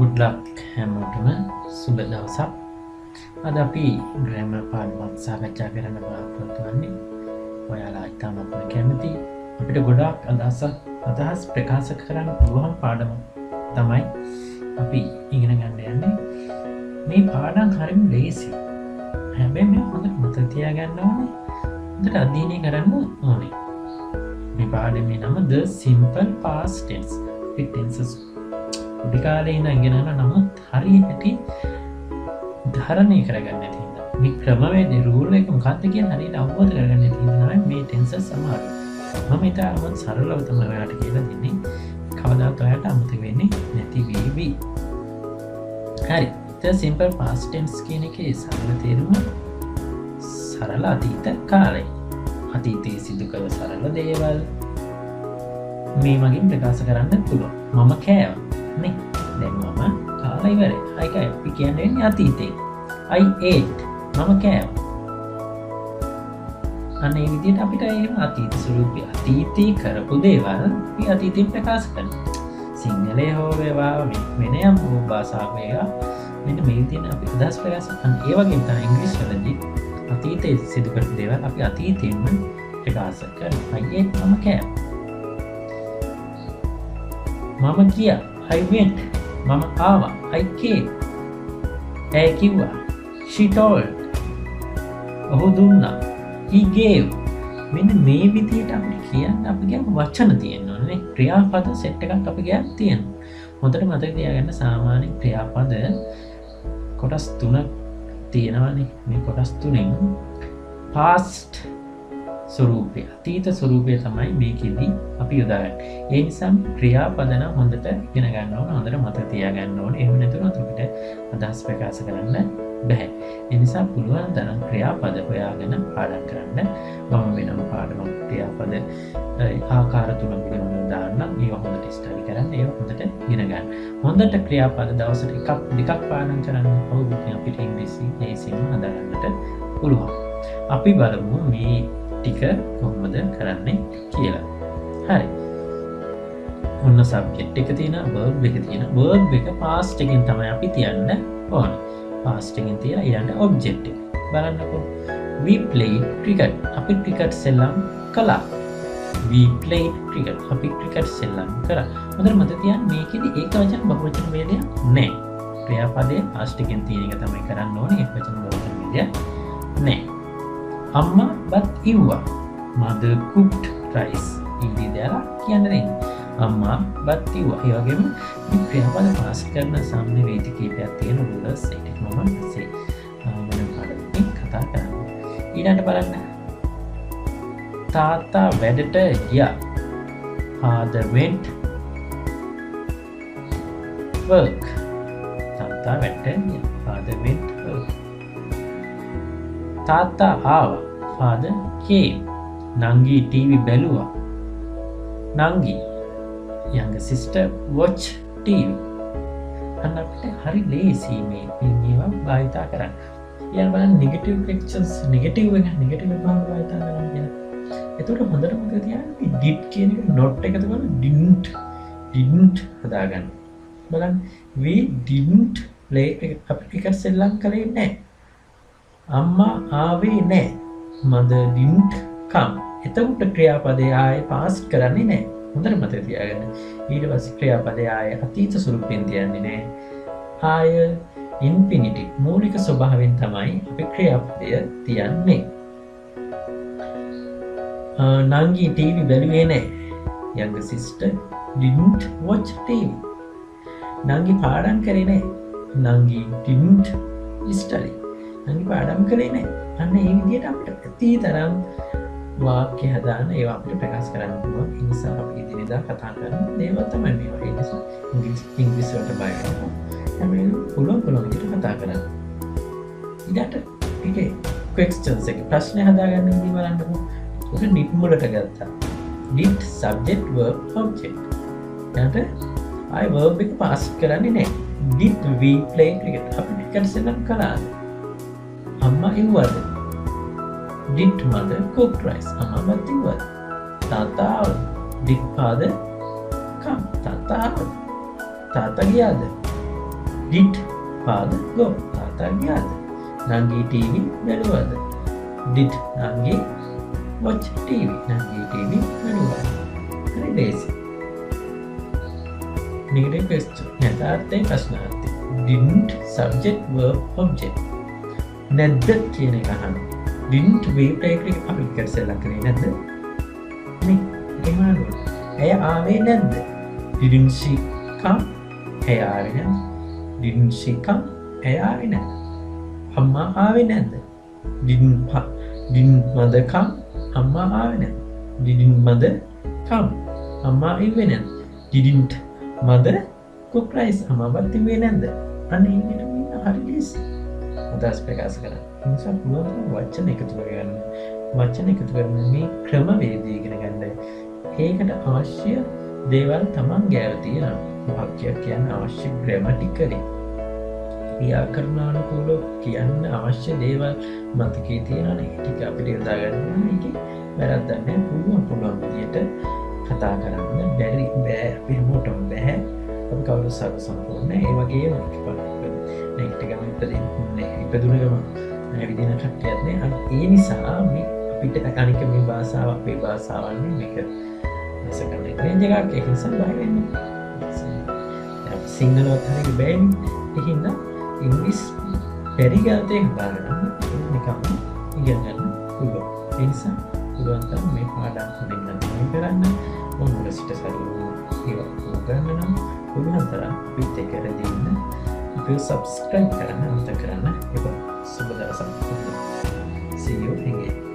Good luck හැමෝටම සුබ දවසක්. අද අපි ග්‍රැමර් පාඩමක් සාකච්ඡා කරන්න බලාපොරොත්තු වෙන්නේ. ඔයාලා ඉතාමත්ම කැමති අපිට ගොඩාක් අදහස් ප්‍රකාශ කරන්න පුළුවන් පාඩමක් තමයි අපි ඉගෙන ගන්න යන්නේ. මේ පාඩම් හරිම ලේසි. හැබැයි මේ හොඳට මතක තියාගන්න ඕනේ. හොඳට අධ්‍යයනය කරන්න ඕනේ. මේ පාඩමේ නම The Simple Past Tense. අපි tenses පොඩි කාලේ ඉඳන් ඉගෙන ගන්න නමුත් හරියට ධාරණය කරගන්න නැති හින්දා මේ ක්‍රමවේදේ රූල් එක මොකක්ද කියලා හරියට අවබෝධ කරගන්න නැති හින්දා තමයි මේ ටෙන්සස් අමාරු. මම ඉතාමත් සරලව තමයි ඔයාලට කියලා දෙන්නේ. කවදාවත් ඔයාලට අමතක වෙන්නේ නැති වේවි. හරි. The Simple Past Tense කියන එකේ සරල තේරුම සරල අතීත කාලය. අතීතයේ සිදු කළ සරල දේවල් මේ මගින් ප්‍රකාශ කරන්න පුළුවන්. මම කෑවා නේ. දැන් මම කාලා ඉවරයි. ඒකයි අපි කියන්නේ වෙන්නේ අතීතේ. I ate. මම කෑවා. අන්න ඒ විදිහට අපිට එහෙම අතීත ස්වරූපي අතීතේ කරපු දේවල් අපි අතීතයෙන් ප්‍රකාශ කරනවා. සිංහලයේ හෝ වේවා වෙන යම් හෝ භාෂාවක වේවා මෙන්න මේ විදිහට අපි අදහස් ප්‍රකාශ කරන. ඒ වගේම තමයි ඉංග්‍රීසි වලදී අතීතයේ සිදු කරපු දේවල් අපි අතීතයෙන්ම ප්‍රකාශ කරනවා. I ate. මම කෑවා. මම ගියා. I went. මම ආවා. I came. ඇය කිව්වා. She told. ඔහු දුන්නා. He gave. මෙන්න මේ විදිහට අපිට කියන්න අපි ගාව වචන තියෙන්න ඕනේ නේ. ක්‍රියාපද සෙට් එකක් අපි ගාව තියෙනවා. හොඳට මතක තියාගන්න සාමාන්‍ය ක්‍රියාපද කොටස් තුනක් තියෙනවානේ. මේ කොටස් තුනෙන් past ස්වරූපය අතීත ස්වරූපය තමයි මේකෙදි අපි යොදාගන්නේ. ඒ නිසා ක්‍රියාපද නම් හොඳට ඉගෙන ගන්න ඕන, හොඳට මතක තියාගන්න ඕන. එහෙම නැතුනොත් අපිට අදහස් ප්‍රකාශ කරන්න බැහැ. ඒ නිසා පුළුවන් තරම් ක්‍රියාපද හොයාගෙන පාඩම් කරන්න. මම වෙනම පාඩමක් ක්‍රියාපද ආකාර තුන පිළිබඳව දාන්නම්. ඒවා හොඳට ස්ටඩි කරන්න, ඒවා හොඳට ඉගෙන ගන්න. හොඳට ක්‍රියාපද දවසට එකක් දෙකක් පාඩම් කරන්න. ඔව් ඉතින් අපිට ඉංග්‍රීසි ලේසියෙන්ම හදාගන්නට පුළුවන්. අපි බලමු මේ ටික කොහොමද කරන්නේ කියලා. හරි. ඔන්න සබ්ජෙක්ට් එක තියෙනවා, verb එක තියෙනවා. verb එක past එකෙන් තමයි අපි තියන්න ඕනේ. past එකෙන් තියලා ඊළඟට object එක. බලන්නකෝ. We played cricket. අපි ක්‍රිකට් සෙල්ලම් කළා. We played cricket. අපි ක්‍රිකට් සෙල්ලම් කරා. හොඳට මතක තියාගන්න මේකෙදි ඒකවචන බහුවචන භේදයක් නැහැ. ක්‍රියාපදයේ past එකෙන් තියෙන එක තමයි කරන්න ඕනේ. ඒකවචන බහුවචන භේදයක් නැහැ. අම්මා බත් ඉව්වා. Mother cooked rice. ඊදී දාලා කියන්න දෙන්නේ. අම්මා බත් ඉව්වා. ඒ වගේම මේ ක්‍රියාපද පාස් කරන සාමාන්‍ය වේදි කීපයක් තියෙන රූලර්ස් ඒ ටික මම පස්සේ වෙන පාඩමකින් කතා කරන්න. ඊළඟට බලන්න. තාත්තා වැඩට ගියා. Father went work. තාත්තා වැඩට ගියා. Father went work. තාත්තා ආවා. Father came. නංගි ටීවී බැලුවා. නංගි younger sister watch TV. අන්න අපිට හරි ලේසි මේ මේවා භාවිතා කරන්න. ඊළඟ බලන්න නෙගටිව් ක්වෙස්චන්ස්, නෙගටිව් එක නෙගටිව් එක කොහොමද භාවිතා කරන්නේ කියලා. එතකොට හොඳට මතක තියාගන්න did කියන එක not එකතු කරලා didn't හදාගන්න. බලන්න we didn't play cricket. අපි ක්‍රිකට් සෙල්ලම් කළේ නැහැ. අම්මා ආවේ නැහැ. Mother didn't come. එතකොට ක්‍රියාපදේ ආයේ පාස් කරන්නේ නැහැ. හොඳට මතක තියාගන්න. ඊට පස්සේ ක්‍රියාපදේ ආයේ අතීත ස්වරූපයෙන් තියන්නේ නැහැ. ආය ඉන්ෆිනිටි මූලික ස්වභාවයෙන් තමයි අපි ක්‍රියාපදය තියන්නේ. නංගි ටීවී බැලුවේ නැහැ. Younger sister didn't watch TV. නංගි පාඩම් කරේ නැහැ. නංගි didn't study. නංගි පාඩම් කරේ නැහැ. අන්න ඒ විදිහට අපිට ඇති තරම් වාක්‍ය හදාන්න ඒවා අපිට ප්‍රකාශ කරන්න පුළුවන්. ඒ නිසා අපි එදිනෙදා කතා කරන දේවල් තමයි මේවා. ඒ නිසා ඉංග්‍රීසි වලට බය වෙන්න එපා. හැම වෙලේම පුළුවන් පුළුවන් විදිහට කතා කරන්න. ඊළඟට ඒකේ ක්වෙස්චන්ස් එක ප්‍රශ්න හදාගන්න විදිහ බලන්නකෝ. ඔක did මුලට ගත්තා. Did subject verb object. ඊළඟට ආයි verb එක පාස් කරන්නේ නැහැ. Did we play cricket? අපි ක්‍රිකට් සෙල්ලම් කළාද? අම්මා ඉව්වද? Did mother cook rice? අම්මා බත් ඉව්වද? තාත්තා ආවද? Did father come? තාත්තා ආවද? තාත්තා ගියාද? Did father go? තාත්තා ගියාද? නංගි ටීවී බැලුවාද? Did නංගි watch TV? නංගි ටීවී බැලුවාද? හරි ලේසි. Negative question. යථාර්ථයේ ප්‍රශ්නාර්ථය. Didn't subject verb object. නැද්ද කියන එක අහනවා. Didn't we play cricket? අපි ක්‍රිකට් සෙල්ලම් කරේ නැද්ද? නේ එහෙම අහනවා. ඇය ආවේ නැද්ද? Didn't she come? ඇය ආවේ නැද්ද? Didn't she come? ඇය ආවේ නැද්ද? අම්මා ආවේ නැද්ද? Didn't mother come? අම්මා ආවේ නැද්ද? Didn't mother come? අම්මා ඉව්වේ නැද්ද? Didn't mother cook rice? අම්මා බත් ඉව්වේ නැද්ද? අන්න ඒ විදිහට ඉන්න හරි ලේසි. අදහස් ප්‍රකාශ කරන්න. ඒ නිසා පුළුවන් තරම් වචන එකතු කරගන්න. වචන එකතු කරන මේ ක්‍රමවේදය ඉගෙන ගන්න. ඒකට අවශ්‍ය දේවල් තමන් ගාව තියෙනවා. වාක්‍යයක් කියන්න අවශ්‍ය ග්‍රැමටිකලි ව්‍යාකරණානුකූලව කියන්න අවශ්‍ය දේවල් මතකයේ තියෙනවනේ. ඒ ටික අපිට යොදා ගන්න ඕනේ. ඒකේ වැරද්දක් නෑ. පුළුවන් විදියට කතා කරන්න. බැරි බෑ අපි හැමෝටම බෑ. අපි කවුරුත් සර්ව සම්පූර්ණ නෑ. ඒ වගේම මේකට ගම ඉපදුන ගම ඇවිදින කට්ටියක් නෑ. අන්න ඒ නිසා මේ අපිට අනික මේ භාෂාව අපේ භාෂාවන්නේ මේක සෙකන්ඩ් ලැන්ග්වේජ් එකක්. ඒක නිසා බය වෙන්න එපා. අපි සිංහලවත් හරියට බෑනේ. ඒ හින්දා ඉංග්‍රීසි බැරි ගාතේ හදාගන්න නිකම්ම ඉගෙන ගන්න පුළුවන්. ඒ නිසා පුළුවන් තරම් මේ පාඩම් හොඳින් අධ්‍යයනය කරන්න. මම මුල සිට සරලව ඒවා උගන්වනවා. පුළුවන් තරම් අපිත් එක්ක රැඳී ඉන්න. අපිව සබ්ස්ක්‍රයිබ් කරන්න අමතක කරන්න එපා. සුබ දවසක්. See you again.